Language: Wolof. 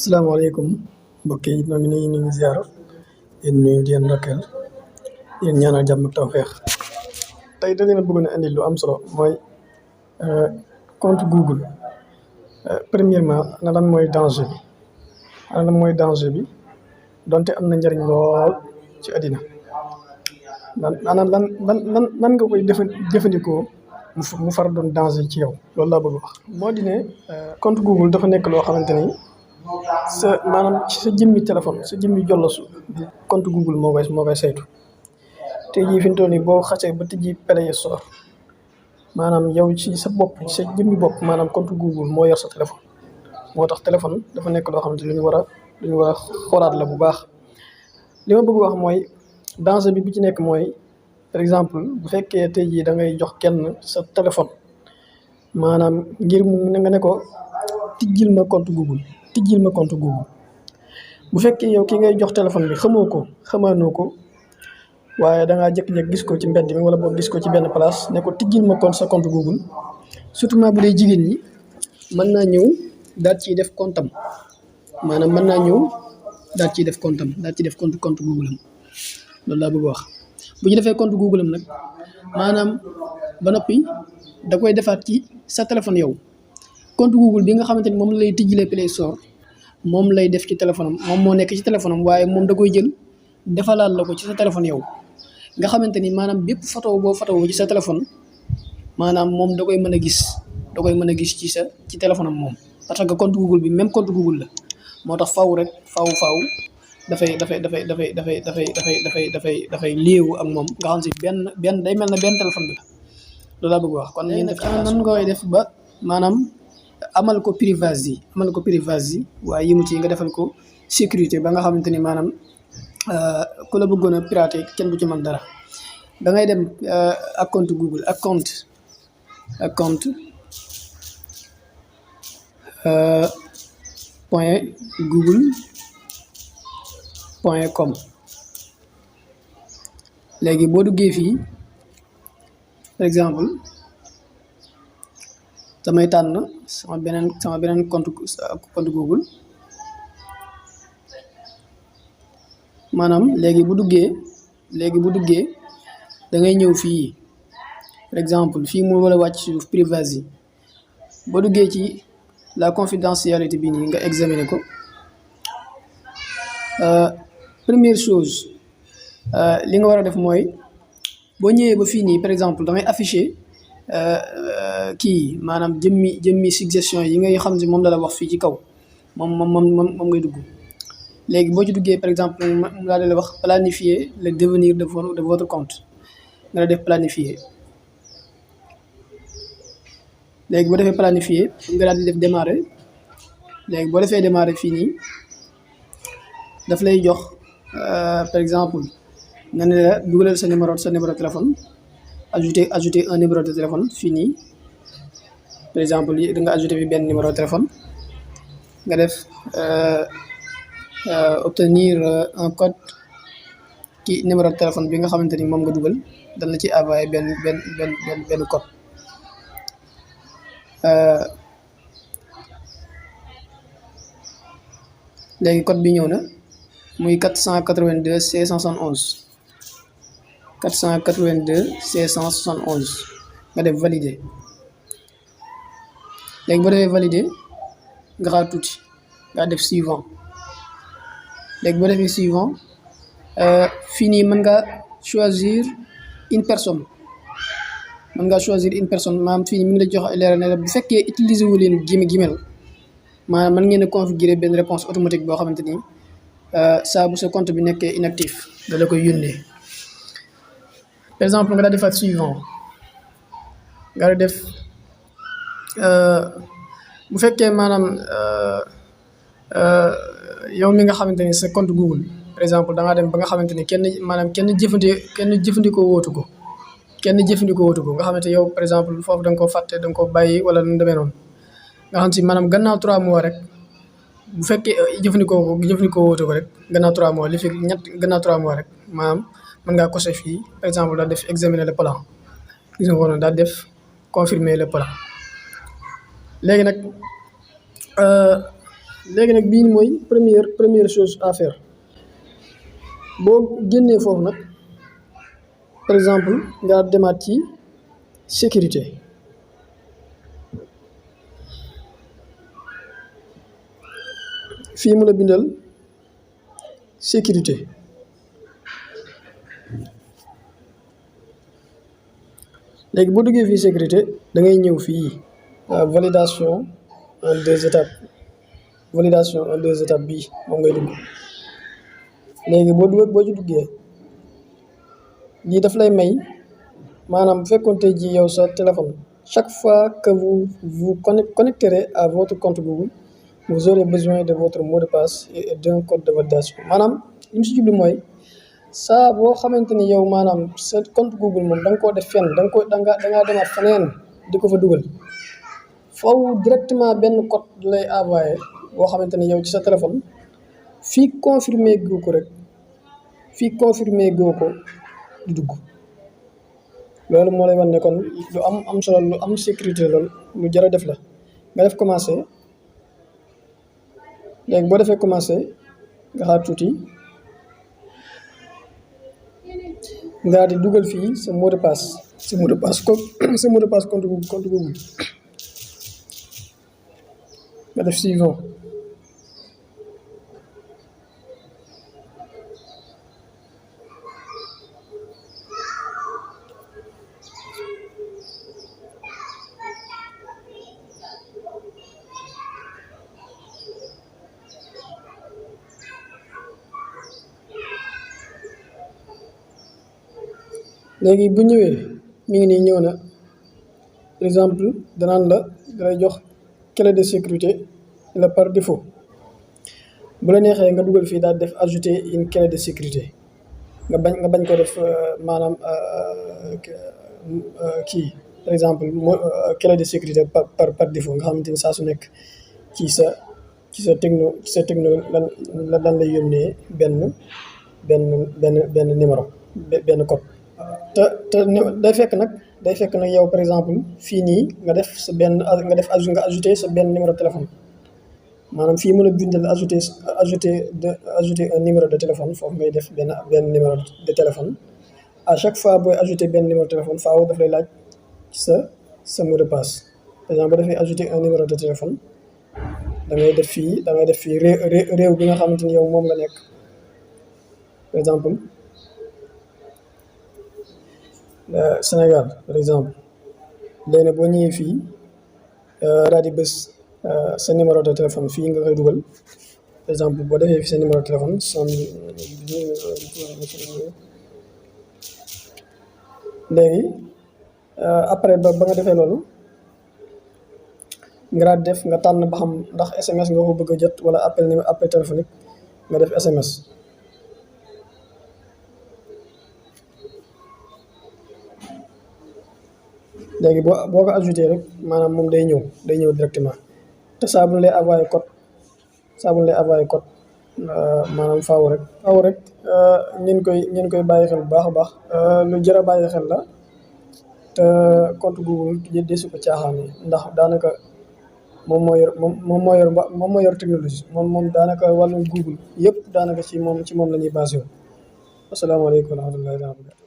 asalaamaaleykum mbokk yi ñoo ngi nuyu ñu ngi ziar yéen nuyu di leen ndokkeel yéen ñaanal jàmm ak tawféex tey da leen a bëggoon a indi lu am solo mooy compte Google. Premièrement ana lan mooy danger bi donte am na njëriñ lool ci àddina ana lan nga koy jëfandikoo mu far doon danger ci yow loolu laa bëgg wax. moo di ne compte Google dafa nekk loo xamante ni maanaam ci sa jëmmi téléphone sa jëmmi jollosu compte Google moo koy saytu. tey jii fi mu toll nii boo xasee ba tijji Play Store maanaam yow ci sa bopp ci sa jëmmi bopp maanaam compte Google moo yor sa téléphone. moo tax téléphone dafa nekk loo xamante ni lu ñu war a xoolaat la bu baax. li ma bëgg wax mooy danger bi ci nekk mooy par exemple bu fekkee tey jii da ngay jox kenn sa téléphone maanaam ngir mu nga ne ko tijjil ma compte Google. bu fekkee yow ki ngay jox téléphone bi xamaanoo ko waaye da ngaa jékki-jékki gis ko ci mbedd mi wala boog gis ko ci benn place ne ko tijjil ma sa compte Google surtout bu dee jigéen ñi mën naa ñëw daal ciy def compte am maanaam mën naa ñëw daal ciy def compte am daal ciy def compte Google am loolu laa bëgg wax. bu ñu defee compte Google am nag maanaam ba noppi da koy defaat ci sa téléphone yow compte Google bi nga xamante ni moom lay tijjilee Play Store moom lay def ci téléphone am moom moo nekk ci téléphone am waaye moom da koy jël defalaat la ko ci sa téléphone yow nga xamante ni maanaam bépp photo boo photo ci sa téléphone maanaam moom da koy mën a gis ci téléphone am moom. parce que compte Google bi même compte Google la moo tax faw dafay léewu ak moom nga xam si benn day mel na benn téléphone bi la loolu laa bëgg wax. kon yéen def nan ngay def ba maanaam amal ko privacy waaye yimu ci nga defal ko sécurité ba nga xamante ni maanaam ku la bëggoon a pirater kenn du ci mën dara. da ngay dem ak compte Google ak compte .google.com léegi boo duggee fii par exemple damay tànn sama beneen compte Google maanaam léegi bu duggee da ngay ñëw fii par exemple fii mu wala wàcc suuf privacy boo duggee ci la confidentialité bi nii nga examiner ko première chose li nga war a def mooy boo ñëwee ba fii nii par exemple da ngay afficher maanaam jëmmi suggestion yi ngay xam ne moom la wax fii ci kaw moom ngay dugg. léegi boo ci duggee par exemple mu daal di la wax planifier le devenir de votre compte nga la def planifier. léegi boo defee planifier nga daal di def démarrer léegi boo defee démarrer fii nii daf lay jox par exemple nga ne la dugalal sa numéro téléphone ajouter un numéro de téléphone fii nii par exemple da nga ajouter fi benn numéro téléphone nga def obtenir un code ci numéro téléphone bi nga xamante ni moom nga dugal dana ci envoyé benn code. léegi code bi ñëw na muy 482 671 nga def valider léegi boo defee valider nga xaar tuuti nga def suivant léegi boo defee suivant fii nii mën nga choisir une personne maanaam fii mi ngi la jox leeral ne la bu fekkee utiliser wu leen Gmail maanaam mën ngeen a configurer benn réponse automatique boo xamante ni saa bu sa compte bi nekkee inactif da la koy yónnee. par exemple nga daal defaat suivant nga daal def bu fekkee maanaam yow mi nga xamante ni sa compte Google par exemple da ngaa dem ba nga xamante ni kenn jëfandikoo wootu ko. nga xamante yow par exemple foofu da nga koo fàtte da nga koo bàyyi wala nu demee noonu nga xam si maanaam gannaaw 3 mois rek bu fekkee jëfandikoo woote ko rek gannaaw 3 mois gannaaw 3 mois rek maanaam mën ngaa coché fii par exemple daal def examiner le plan gis nga ko noonu daal def confirmer le plan léegi nag léegi nag bii mooy première chose à faire boo génnee foofu nag par exemple nga demaat ci sécurité fii mu la bindal sécurité léegi boo duggee fii sécurité da ngay ñëw fii validation en 2 étapes validation en 2 étapes bii moom ngay dugg léegi boo ci duggee lii daf lay may maanaam bu fekkoon tey jii yow sa téléphone chaque fois que vous connecterez à votre compte Google vous aurez besoin de votre mot de passe et d'un code de validation maanaam li mu si jublu mooy saa boo xamante ni yow maanaam sa compte Google moom da nga koo def fenn dangaa demaat feneen di ko fa dugal faw directement benn code lay envoyé boo xamante ni yow ci sa téléphone fii confirmé goo ko rek du dugg loolu moo lay wan ne kon lu am solo lu am sécurité loolu lu jar a def la nga def commencé léegi boo defee commencé nga xaar tuuti nga di dugal fii sa mot de passe sa mot de passe compte Google nga def suivant léegi bu ñëwee mi ngi nii ñëw na par exemple danaan la dalay jox clé de sécurité la par défaut bu la neexee nga dugal fii daal def ajouter une clé de sécurité nga bañ ko def maanaam kii par exemple clé de sécurité par défaut nga xamante ni saa su nekk ci sa techno lan lay yónnee benn numéro benn code te day fekk nag yow par exemple fii nii nga def nga ajouter sa benn numéro téléphone maanaam fii mën a bindal ajouter un numéro de téléphone foofu ngay def benn numéro de téléphone à chaque fois booy ajouter benn numéro de téléphone faaw daf lay laaj sa mot de passe par exemple boo defee ajouter un numéro de téléphone da ngay def fii réew bi nga xamante ni yow moom nga nekk par exemple Sénégal par exemple léegi nag boo ñëwee fii daal di bës sa numéro de téléphone fii nga koy dugal par exemple boo defee fi sa numéro de téléphone léegi après ba nga defee loolu nga daal def nga tànn ba xam ndax SMS nga ko bëgg a jot wala appel téléphonique nga def SMS léegi boo ko ajouté rek maanaam moom day ñëw directement te saa bu lay envoyé code maanaam faaw rek ngeen koy bàyyi xel bu baax a baax lu jar a bàyyi xel la te compte Google desu ko caaxaane ndax daanaka moom moo yor technologie moom daanaka wàllu Google yëpp daanaka ci moom la ñuy basé wu asalaamaaleykum wa rahmatullahi wa barakatuh